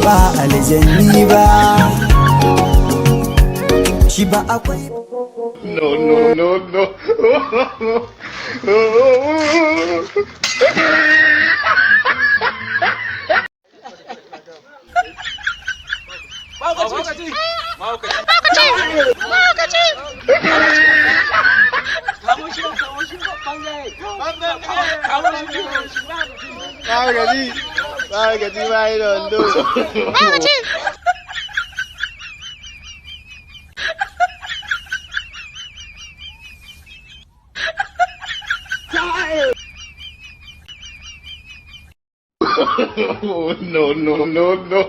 ba aljanni ba. Shi ba akwai. No, no, no, no. Mahaukaci, mahaukaci ba yi da wando. No, no, no, no.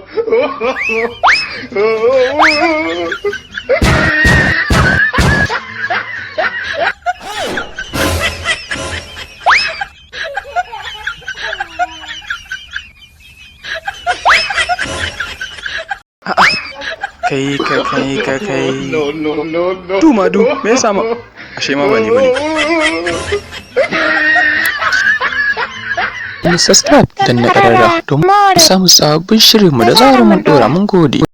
Kai kai kai kai kai. No, no, no, no. Du ma du, me ya samu? Ashe ma ba ni bane. Ni subscribe don na ƙararra domin samun sabbin shirinmu da zarar mun ɗora. Mun gode.